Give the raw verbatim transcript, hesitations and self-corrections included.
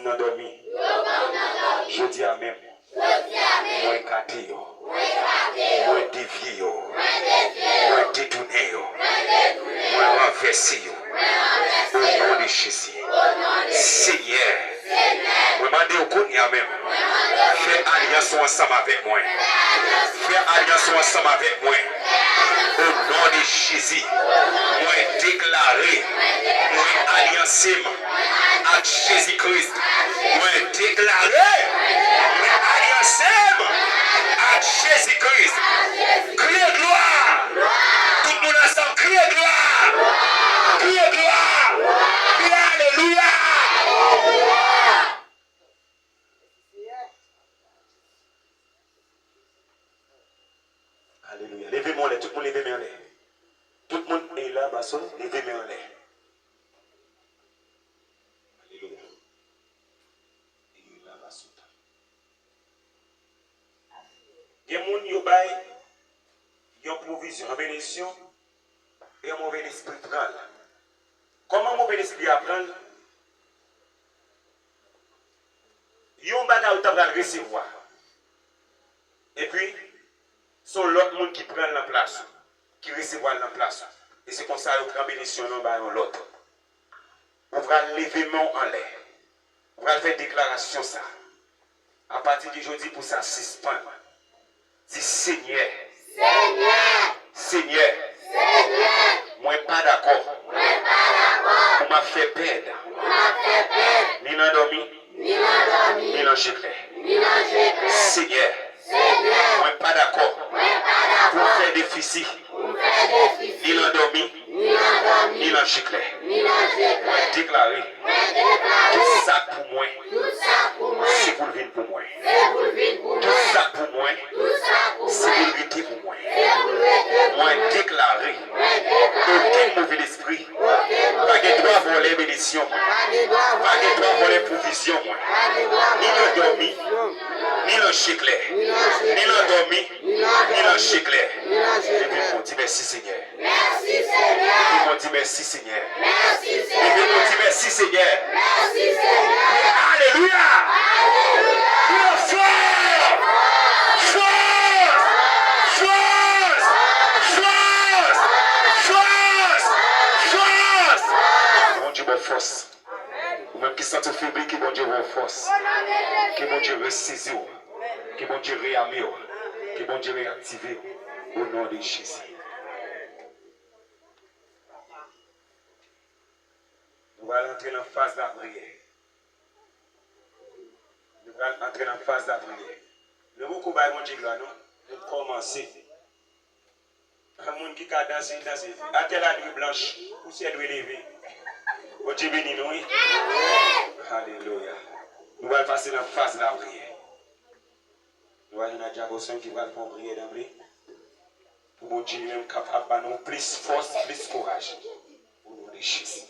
nan dòmi. Jodi a menm, mwen ekate yo. Mwen devye yo. Mwen detounen yo. Mwen ranvèse yo. O non de Jezi. Senyè, mwen mande w kounye a menm, fè alyans ou ansanm avèk mwen. Fè alyans ou ansanm avèk mwen. O non de Jezi, mwen deklare, mwen alyanse m ak Jezi Kris. Mwen deklare, mwen alyanse m ak Jezi Kris. Kriye glwa! Tout moun ansanm, kriye glwa! Kriye glwa! Kriye alelouya! Alelouya. Leve men anlè. Tout moun leve men anlè. Tout moun e la baso, leve men anlè. Alelouya. E la baso. Gen moun yo bay yon pwovizyon, yon benisyon, e yon move lespri pran l. Kòman move lespri a pran l? Yon bagay ou ta pral resevwa. Epi, se yon lòt moun ki pran l nan plas ou, ki resevwa l nan plas ou. E se konsa yo pran benisyon nan bay yon lòt. Ou pral leve men w anlè. Ou pral fè deklarasyon sa. Apati de jodi pou sa sispann. Di, Senyè. Senyè. Senyè. Senyè. Mwen pa dakò. Mwen pa dakò. Pou m ap fè pèd. Pou m ap fè pèd. Ni nan dòmi. Ni nan dòmi. Ni nan je klè. Ni nan je klè. Senyè. Senyè. Mwen pa dakò. Mwen pa dakò. Pou m fè defisi. Pou m fè defisi. Ni nan dòmi. Ni nan dòmi. Ni nan je klè. Ni nan je klè. Mwen deklare. Mwen deklare. Tout sa k pou mwen. Tout sa k pou mwen. Se pou l vin pou mwen. Se pou l vin pou mwen. Tout sa k pou mwen. Tout sa k pou mwen. Se pou l rete pou mwen. Se pou l rete pou mwen. Mwen deklare. Mwen deklare. Okenn move lespri. Okenn move lespri. Pa gen dwa vòlè benisyon mwen. Pa gen dwa vòlè pwovizyon mwen. Pa gen dwa vòlè pwovizyon mwen. Ni nan dòmi. Ni nan je klè. Ni nan je klè. Ni nan dòmi. Ni nan dòmi. Ni nan je klè. Ni nan je klè. Epi pou di mèsi Senyè. Mèsi, Senyè. Epi pou di mèsi Senyè. Mèsi, Senyè. Epi pou di mèsi Senyè. Mèsi, Senyè. Alelouya. Alelouya. Fòs! Fòs! Fòs! Fòs! Fòs! Bondye ba w fòs. Ou menm ki santi w febli, ke Bondye ba w fòs. Ke Bondye resezi w. Ke Bondye reyame w. Ke Bondye reyaktive w. O non de Jezi. Nou pral antre nan faz lapriyè. Nou pral antre nan faz lapriyè. Nou poko bay Bondye glwa, non. Nou kòmanse. Moun ki ka danse, danse. Atè la dwe blanch, pousyè dwe leve. Bondye beni nou, wi. Alelouya. Nou pral pase nan faz lapriyè. Nou pral jwenn ak Djabosonn ki pral fè yon priyè danble. Pou Bondye li menm kapab ban nou plis fòs, plis kouraj. O non de Jezi.